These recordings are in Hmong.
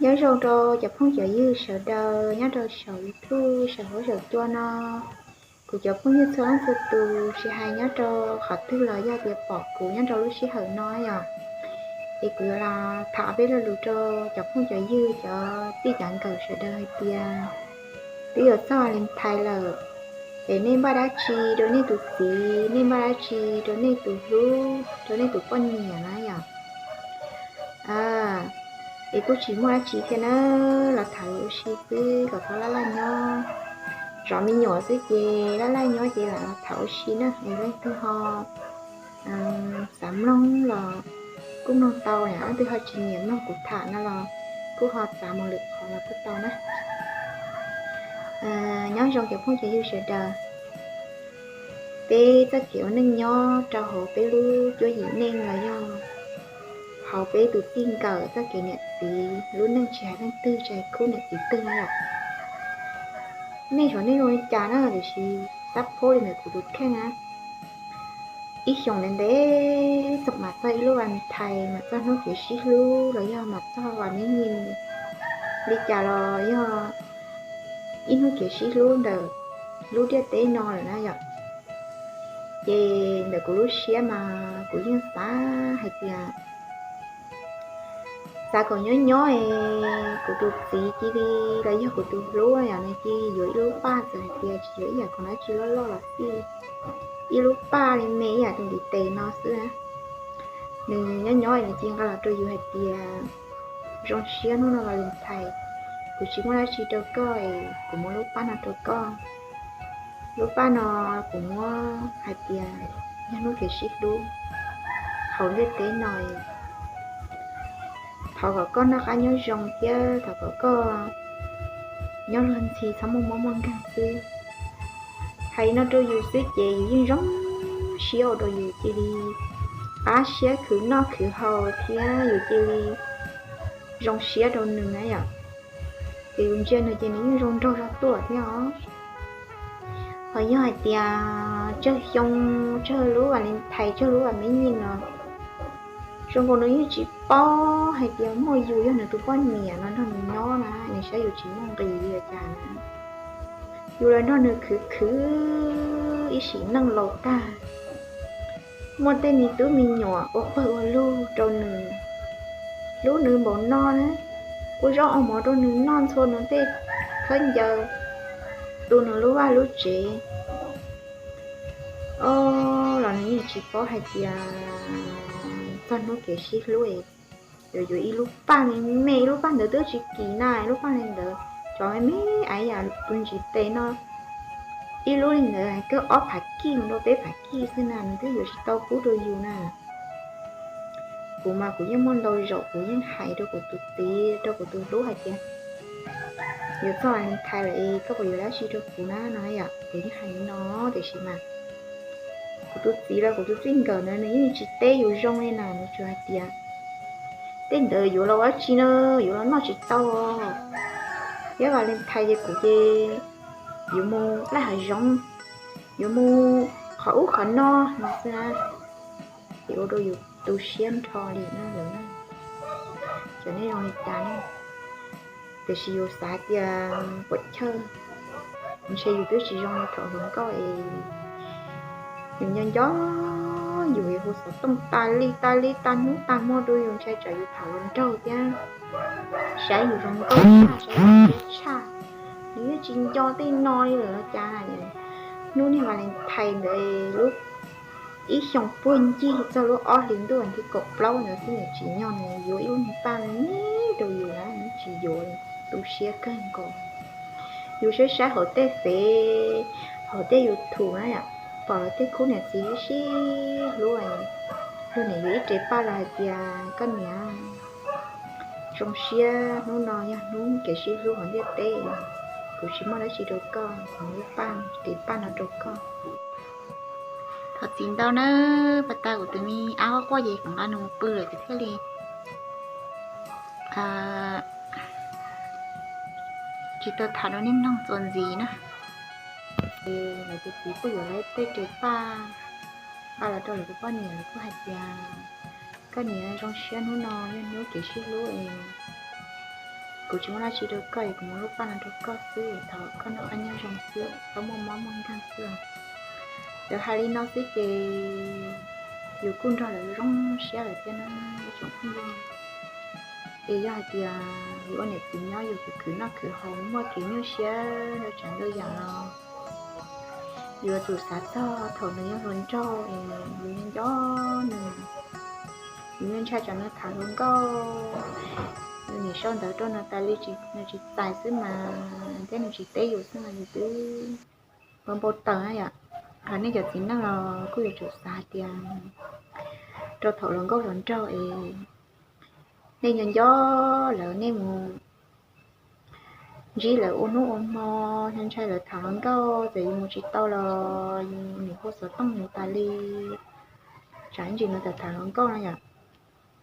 Nyob zoo rau cov phooj cov ywg sawv daws nyob rau saum YouTube, saum huab saum cua no. Kuv cov phooj ywg txhua leej txhua tus, tsis hais nyob rau qhov twg los yog tias pom kuv nyob rau lub sij hawm no yom, es kuv yuav los tham peb lo lus rau cov phooj cov ywg, cov txij cov nkawm sawv daws hais tias twb yuav txog Valentine lawm, es nej npaj dab tsi rau nej tus txiv, nej npaj dab tsi rau nej tus hlub, rau nej tus poj niam na yom? Es kuj tsis muaj dab tsi kiag na, los tham ua si xwb kom txhob laj laj nyob. Zov me nyuam xwb ces laj laj nyob ces lam los tham ua si na. Es leej twg ho xav mloog los kuj mloog tau, leej twg ho tsis nyiam mloog kuv tham no los kuj ho txav mus lwm qhov los kuj tau na. Nyob zoo cov phooj cov ywg sawv daws, peb txoj kev ua neej nyob rau hauv peb lub cuab yim neej los yog hauv peb tus txij nkawm txoj kev niam txiv lub neej, tsis hais leej twg, tsis hais khub niam txiv twg na yom, nej saib nej zoo li cas na, tiam sis xab phob li ntawm kuv tus kheej na, ib xyoos ntev ntev txog mas txog ib lub Valentine, mas txog hnub kev sib hlub los yog mas txog vas me nyij li cas los yog ib hnub kev sib hlub ntawm lub ntiaj teb no lawm na yom. Ces ntawm kuv lub siab mas kuv yeej xav hais tias xav kom nyob nyob es kuv tus txiv cia li, los yog kuv tus hlub yom, nws cia li yuav ib lub paj, txawm hais tias tsis yuav ib yam khoom dab tsi loj loj los xij, ib lub paj li me ib yam tus ntiv tes no xwb na. Nws nyob nyob es nws cia li nqa los rau yus hais tias zoo siab hnub no Valentine, kuv tsis muaj dab tsi rau koj es kuv muab lub paj no rau koj. Lub paj no kuv muab hais tias yog hnub kev sib hlub hauv ntiaj teb no, thov kom koj noj qab nyob zoo thiab thov kom koj nyob luag ntxhi txhob muaj mob muaj nkeeg xwb. Hais no rau yus xwb ces yus yeej zoo siab ua rau yus cia li qab siab khwv noj khwv haus thiab yus cia li zoo siab rau nws na yom. Ces yus ntsia nws ces nws yeej zoo nraug zog tuaj thiab os. Ho yog hais tias tsawg xyoo, tsawg lub Valentine, tsawg lub vas me nyij no, zoo nkaus nws yeej tsis paub hais tias muaj yus yog nws tus poj niam no nrog nws nyob na, nws saib yus tsis muaj nqis li cas na. Yus los nrog nws khwv khwv ib sim neej laus tag, muaj tej me tub me nyuam ua pawg ua lug rau nws, hlub nws npaum no na, ua zaub ua mov rau nws noj, ntxhua nws tej khaub ncaws, tu nws lub vaj lub tsev, o, los nws yeej tsis paub hais tias txog hnub kev sib hlub es yuav yuav ib lub paj me me, ib lub paj ntawd twb tsis kim na, ib lub paj li ntawd cov me me ib yam tus ntiv tes no, ib lub li ntawd kawg ob phav kij mus rau peb phav kij xwb na, nws twb yuav tsis tau pub rau yus na. Kuv mas kuv yeej muaj ntau zaus kuv yeej hais rau kuv tus txiv, rau kuv tus hlub hais tias yuav txog Valentine lawm es koj puas yuav dab tsi rau kuv na no yom, kuv yeej hais li no. Tiam sis mas kuv tus txiv los kuv tus txij nkawm na nws yeej tsis teb yus zoo li na, nws tsuas hais tias tej ntawd yuav los ua dab tsi na, yuav los noj tsis tau. Thiab Valentine ces kuv ces yuav mus laij hav zoov, yuav mus qhov ub qhov no no xwb na, ces ua rau yus tu siab nrho li na lawm na. Cov nej zoo li cas ne? Tiam sis yus xav tias puam chawj, ntshe yus twb tsis zoo li thaum hluas nkauj es yus nco nco yus es hu xov tooj tas li tas li tas hnub tas hmo rau yus, ntshai tsam yus tham hluas nraug thiab saib yus zoo nkauj tshaj, saib yus siab tshaj, nws yeej tsis nco tej no li lawm los cas. Hnub niag Valentine ntawd lub ib xyoos puag ncig txog lub ob hlis ntuj vas thib kaum plaub ntawd xwb nws tsis nco, nws yuav ib lub niag paj me me rau yus na, nws tsis yuav li, tu siab kawg nkaus. Yus saib saib hauv tej fev, hauv tej YouTube na, pom lawv tej khub niam txiv sib hlub, luag niam yuav ib rev paj los hais tias koj niam zoo siab hnub no yog hnub kev sib hlub hauv ntiaj teb, kuv tsis muaj dab tsi rau koj, kuv muab lub paj, rev paj no rau koj. Thov txim ntau na, pas tas kuv tus me ab quaj quaj ces kuv nqa nws mus pw lawm ces thiaj li tsis tau tham rau nej mloog txuas ntxiv na. Ces lawv tus txiv kuj yuav lawv tej rev paj nqa los rau lawv tus poj niam, lawv kuj hais tias koj niam zoo siab hnub no yog hnub kev sib hlub es kuv tsis muaj dab tsi rau koj es kuv muab lub paj no rau koj xwb, thov koj noj qab nyob zoo xwb, txhob muaj mob muaj nkeeg xwb. Lawv hais li no xwb ces yus kuj nrog lawv zoo siab lawm thiab na ib tsoom phooj ywg. Es yog hais tias yus ua niam txiv nyob yus khwv noj khwv haus muaj kev nyuaj siab rau tsam ntau yam los yuav tsum xav txog thaum nws yog hluas nraug es yus nco nws, yus ntshai tsam nws tham hluas nkauj, yus nim sau ntawv rau nws tas li nws tsis txais xwb mas thiab nws tsis teb yus xwb mas yus twb npau taws na yom. Ho nej cov txiv neej los kuj yuav tsum xav hais tias rau thaum hluas nkauj hluas nraug es nej nco nco lawv, nej mus ntsib lawv ua hnub ua hmo, ntshai lawv tham hluas nkauj, txawm yus mus tsis tau los yus nim hu xov tooj nws tas li, tsam ntsis nws tawm tham hluas nkauj no yom,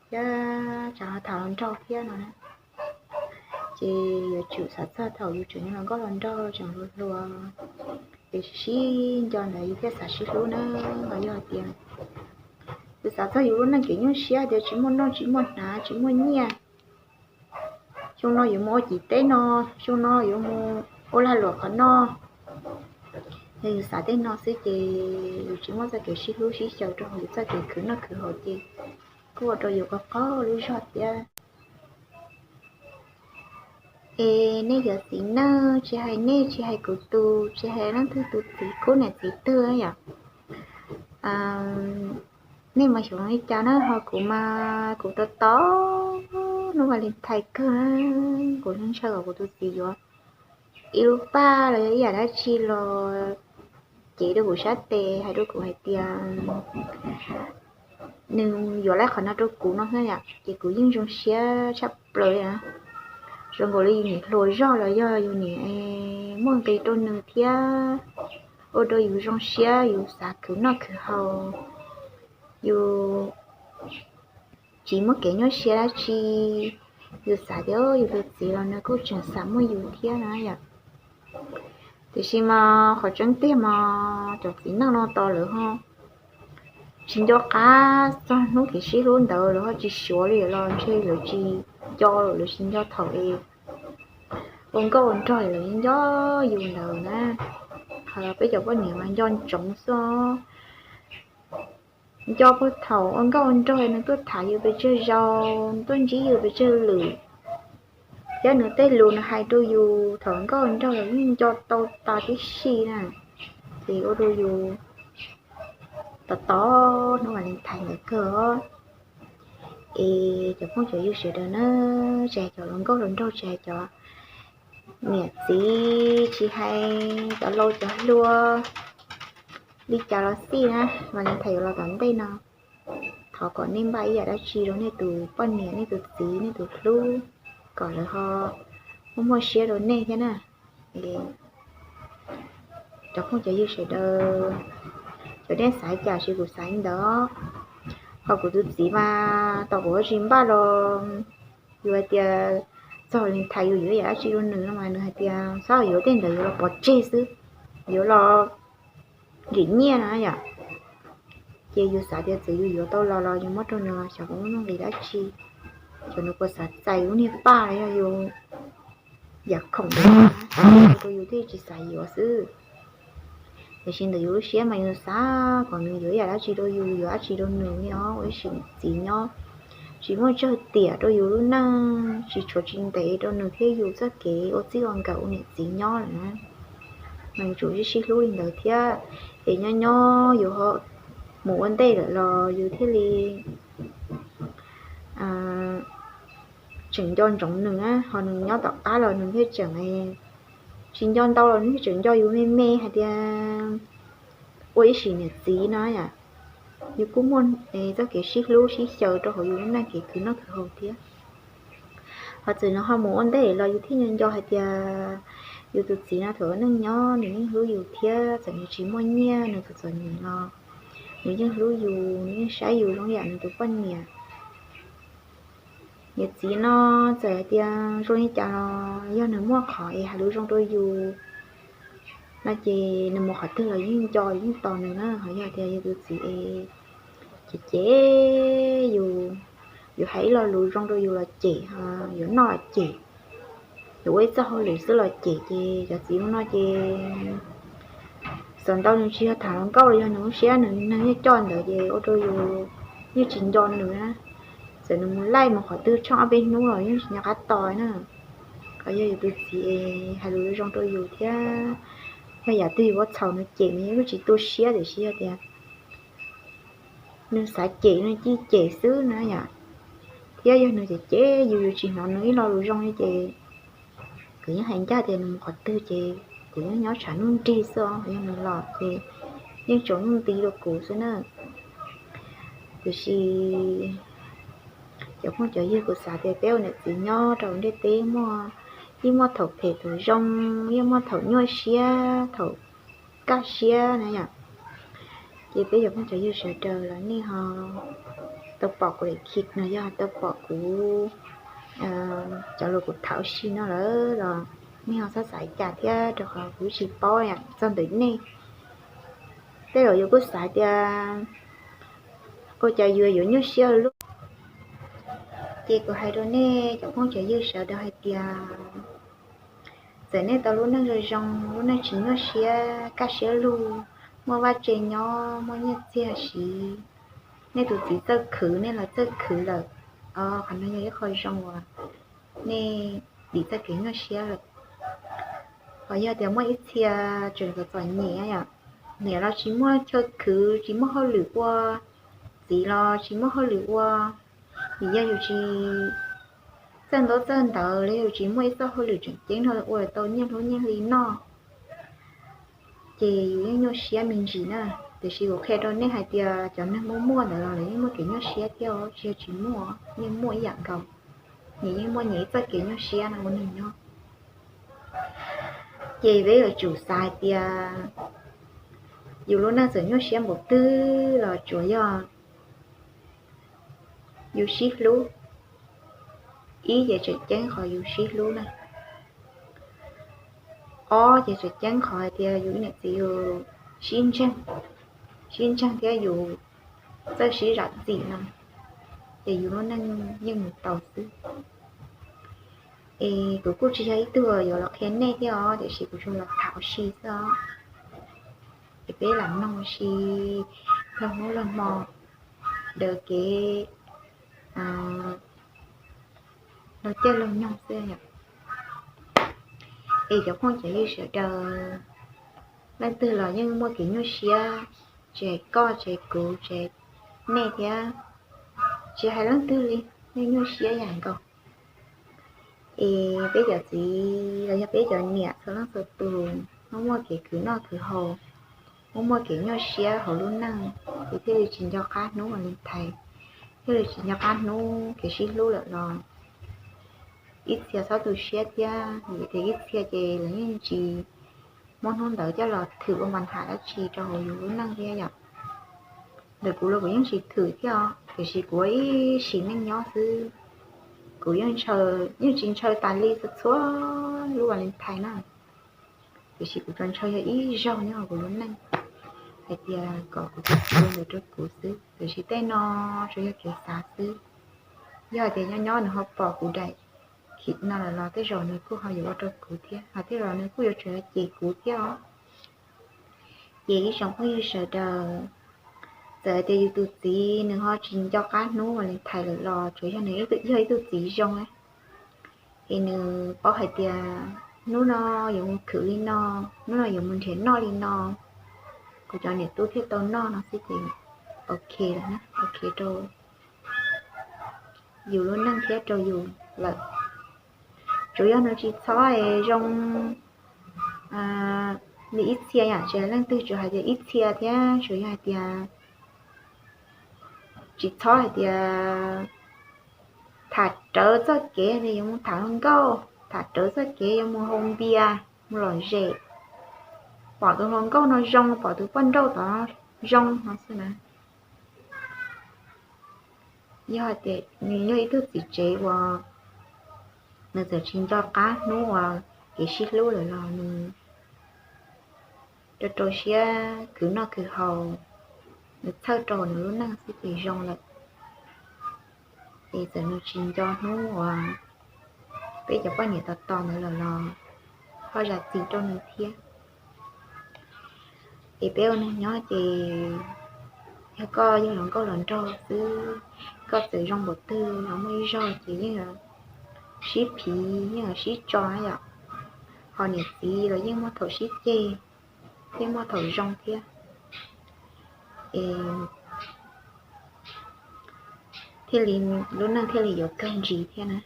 thiab tsam ho tham hluas nraug thiab no na. Ces yuav tsum xav txog thaum yus tseem hluas nkauj hluas nraug tseem hluas hluas, es sib nco ntawd yus thiaj xav sib hlub na. Los yog hais tias yus xav txog yus lub neej kev nyuaj siab tias tsis muaj noj tsis muaj hnav tsis muaj nyiaj, xyoo no yuav mus ua civ teb no, xyoo no yuav mus ua lag luam qhov no, yog yus xav tej no xwb ces yus tsis muaj txoj kev sib hlub sib xyaw rau hauv yus txoj kev khwv noj khwv haus ces kuj ua rau yus qaug qaug lub zog thiab. Es nej cov txiv neej, tsis hais nej tsis hais kuv tus, tsis hais leej twg tus txiv khub niam txiv twg yom, nej mas xyov li cas na, ho kuv mas kuv tos tos hnub Valentine kawg na. Kuv ntshaw kom kuv tus txiv yuav ib lub paj los yog ib yam dab tsi los cev rau kuv sab tes hais rau kuv hais tias nws yuav laib qhov no rau kuv no xwb yom, ces kuv yeej zoo siab tshaj plaws li na. Zoo nkaus li yus nim hluas zog los yog yus nim muaj nqis rau nws thiab, ua rau yus zoo siab, yus xav khwv noj khwv haus, yus tsis muaj kev nyuaj siab dab tsi, yus xav tias yus tus txiv los nws kuj tseem xav muaj yus thiab na yom. Tiam sis mas qhov tseeb tiag mas cov txiv neej no tos lawv ho tsis nco qab txog hnub kev sib hlub ntawd, lawv ho tsis suav li los ntshe lawv tsis nco, lawv tsis nco thaum es ua nkauj ua nraug lawv nco yus ntawd na. Qhov peb cov poj niam mas nco ntsoov xwb, nco puag thaum ua nkauj ua nraug nws tuaj tham yus pes tsawg zaus, nws tuaj ntsib yus pes tsawg lwm, thiab nws tej lus nws hais rau yus thaum nkauj nraug los yeej nco tau tas tib si na. Ces ua rau yus tos tos hnub Valentine ntawd kawg. Es cov phooj cov ywg sawv daws na, tsis hais cov hluas nkauj hluas nraug, tsis hais cov niam txiv, tsis hais cov laus cov hluas, li cas los xij na, Valentine yuav los tom ntej no, thov kom nej npaj ib yam dab tsi rau nej tus poj niam, nej tus txiv, nej tus hlub, kom lawv ho muaj muaj siab rau nej thiab na. Cov phooj cov ywg sawv daws, cov nej xav cas tsis kuv xav li ntawd. Ho kuv tus txiv mas tau kuv tsis npaj los, yus hais tias txog Valentine yus yuav yam dab tsi rau nws no mas nws hais tias txhob yuav, tej ntawd yuav los pov tseg xwb, yuav los nkim nyiaj no yom. Ces yus xav tias txawm yus yuav tau los los yus muab rau nws los xyov puas muaj nuj nqis dab tsi, xyov nws puas xav txais lub niag paj los yog yus yam khoom ntawd rau yus thiaj tsis xav yuav xwb. Tiam sis ntawm yus lub siab mas yus xav kom nws yuav yam dab tsi rau yus, yuav dab tsi rau nws li os, ua ib sim niam txiv nyob tsis muaj tsawg tiam rau yus lub neej, tsis tshuav tsis ntev rau nws thiab yus txoj kev ua txij ua nkawm ua niam txiv nyob lawm na. Mas yus tsum sib sib hlub li ntawd thiab, es nyob nyob yus ho mus ua ntej lawm los yus thiaj li tseem nco ntsoov nws na, ho nws nyob tom qab los nws thiaj tseem, tsis nco ntau los nws thiaj tseem nco yus me me hais tias ua ib sim niam txiv no yom. Yus kuj muaj txoj kev sib hlub sib xyaw rau hauv yus lub neej kev khwv noj khwv haus thiab. Ho txawm nws ho mus ua ntej los yus thiaj nco nco hais tias yus tus txiv no thaum ua neej nyob nws yeej hlub yus thiab, txawm nws tsis muaj nyiaj nws txom txom nyem los nws yeej hlub yus, nws yeej saib yus zoo yam nws tus poj niam. Niam txiv no txawm hais tias zoo li cas los yog nws muaj qhov es hais lus zoo rau yus no ces nws mus qhov twg los yeej nco yeej tos nws na. Ho yog tias yus tus txiv es cem cem yus, yus hais ib lo lus zoo rau yus los cem, yuav noj los cem, yus ua ib txoj hauj lwm xwb los cem ces cov txiv hnub no ces xav ntau nws tsis yog tham hluas nkauj los yog nws lub siab nws neeg yeej coj ntawd ces ua rau yus yeej tsis nco nws na. Txawm nws mus laij mus qhov twg tshooj ob peb hnub los yeej tsis nco qab tos na. Qhov yog yus tus txiv hais lus zoo rau yus thiab, yog yam twg yus ua txhaum nws cem nws yeej tsis tu siab tiam sis yog tias nws xav cem nws cia cem xwb na yom. Thiab yog nws cem cem yus, yus tsis hnov nws ib lo lus zoo li ces kuv yeej hais ncaj tias nws mus qhov twg ces kuv yeej nyob tshav ntuj nrig xwb os. Yog nws los ces yeej tsaus ntuj nti rau kuv xwb na. Tiam sis cov phooj cov ywg, kuv xav tias peb ua niam txiv nyob rau ntiaj teb muaj, yeej muaj thaum phem thaum zoo, yeej muaj thaum nyuaj siab thaum kaj siab na yom. Ces peb cov phooj cov ywg sawv daws los nej ho tau pom kuv daim clip no, yog tau pom kuv cov lus kuv tham ua si no lawm los nej ho txhob xav cas thiab, rau qhov kuv tsis paub txog ntawm nej. Tej zaum yus kuj xav tias ua cas yus yuav nyuaj siab ua luaj. Ces kuv hais rau nej cov phooj cov ywg sawv daws hais tias txawm nej tau lub neej zoo zoo, lub neej tsis nyuaj siab kaj siab lug, muaj vaj tse nyob, muaj nyiaj txiag siv, nej tus txiv txawj khwv nej los txawj khwv lawm, qhov no yog ib qho zoo uas nej dim txoj kev nyuaj siab lawm. Ho yog tias muaj ib txhia tseem txom txom nyem, niam los tsis muaj chaw khwv, tsis muaj hauj lwm ua, txiv los tsis muaj hauj lwm ua, vim yog yus tsis txawj ntaub txawj ntawv los yog yus tsis muaj ib txoj hauj lwm tseem ceeb no ua tau nyiaj hlub nyiaj hli noj, ces yus yeej nyuaj siab me ntsis na. Tiam sis kuv qhia rau nej hais tias cov neeg muaj muaj ntawd los lawv yeej muaj kev nyuaj siab thiab os, tsis yog tsis muaj, yeej muaj ib yam nkaus. Nyias yeej muaj nyias ib txoj kev nyuaj siab no ua neeg nyob. Ces peb yuav tsum xav hais tias yus lub neej txawm nyuaj siab npaum twg los tsuas yog yus sib hlub. Ib ces tseem ceeb qhov yus sib hlub na. Ob ces tseem ceeb qhov hais tias yus niam txiv yus sib ntseeg, sib ntseeg thiab yus txawj sib zam txim no, ces yus lub neej yeej mus tau xwb. Es kuv kuj tsis yog ib tug yuav los qhia nej thiab os, tiam sis kuv tsuas los tham ua si xwb os. Es peb lam mloog ua si laug hnub laug hmo, daws kev laug caij laug nyoog xwb yom. Es cov phooj cov ywg sawv daws, leej twg los yeej muaj kev nyuaj siab, tsis hais koj tsis hais kuv tsis hais nej thiab, tsis hais leej twg li, yeej nyuaj siab yam nkaus. Es peb cov txiv los yog peb cov niam txhua leej txhua tus, muaj muaj kev khwv noj khwv haus, muaj muaj kev nyuaj siab hauv lub neej, ces thiaj li tsis nco qab hnub Valentine, thiaj li tsis nco qab hnub kev sib hlub lawm los ib txhia txhob tu siab thiab, vim tias ib txhia ces lawv yeej tsis muab hnub ntawd coj los thwm ua npa nham dab tsi rau hauv yus lub neej thiab yom. Ntawm kuv los kuv yeej tsis thwm thiab os, tiam sis kuv ua ib sim neej nyob xwb, kuv yeej tsis ntshaw tas li txhua txhua lub Valentine na. Tiam sis kuv tsuas ntshaw yog ib zaug nyob hauv kuv lub neej hais tias kom kuv tus txiv ua ntawd rau kuv xwb, tiam sis tej no tsuas yog kev xav xwb. Yog hais tias nyob nyob nws ho pom kuv daim clip no lawm los tej zaum nws kuj ho yuav ua rau kuv thiab, hos tej zaum nws kuj yuav tsum cem kuv thiab os. Ces ib tsoom phooj ywg sawv daws, txawm hais tias yus tus txiv nws ho tsis nco qab hnub Valentine lawm los tsuas yog nws yog ib tug txiv zoo, es nws paub hais tias hnub no yuav mus khwv li no, hnub no yuav mus nrhiav noj li no, kuv cov niam tub thiaj tau noj no xwb ces ok lawm, ok rau yus lub neej thiab rau yus lawm. Tsuas yog nws tsis txhob es zoo li ib txhia yom, tsis hais leej twg, tsuas hais tias ib txhia thiab tsuas yog hais tias tsis txhob hais tias tham rawv txoj kev tias yuav mus tham hluas nkauj, tham rawv txoj kev yuav mus haus npias mus lom zem, pom tus hluas nkauj no zoo, pom tus poj nrauj tod zoo no xwb na. Yog hais tias nws yog ib tug txiv tsev uas nws txawm tsis nco qab hnub uas kev sib hlub lawm los nws rau rau siab khwv noj khwv haus, nws txhawj rau nws lub neej xwb ces zoo lawm. Es txawm nws tsis nco hnub uas peb cov poj niam tos tos ntawd lawm los ho zam txim rau nws thiab. Es peb ua neeg nyob ces yog koj yog hluas nkauj hluas nraug xwb, koj txawm zoo npaum twg los muaj ib zaug ces yeej sib phiv yeej sib tso yom. Ho niam txiv los yeej muaj thaum sib ceg, yeej muaj thaum zoo thiab. Es thiaj li lub neej thiaj li yuav kawg ntsis thiab na.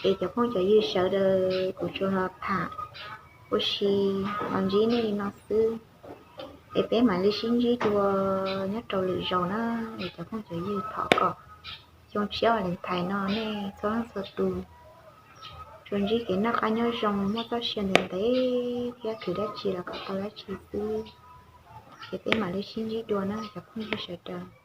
Es cov phooj cov ywg sawv daws, kuv tsuas los tham ua si los ntsib nej li no xwb. Es peb mam li sib ntsib dua nyob rau lwm zaus na. Es cov phooj cov ywg, thov kom xyoo tshiab Valentine no nej txhua leej txhua tus tsuas ntsib kev noj qab nyob zoo, muaj txoj sia ntev ntev thiab khwv dab tsi los kom tau dab tsi xwb. Es peb mam li sib ntsib dua na cov phooj ywg sawv daws.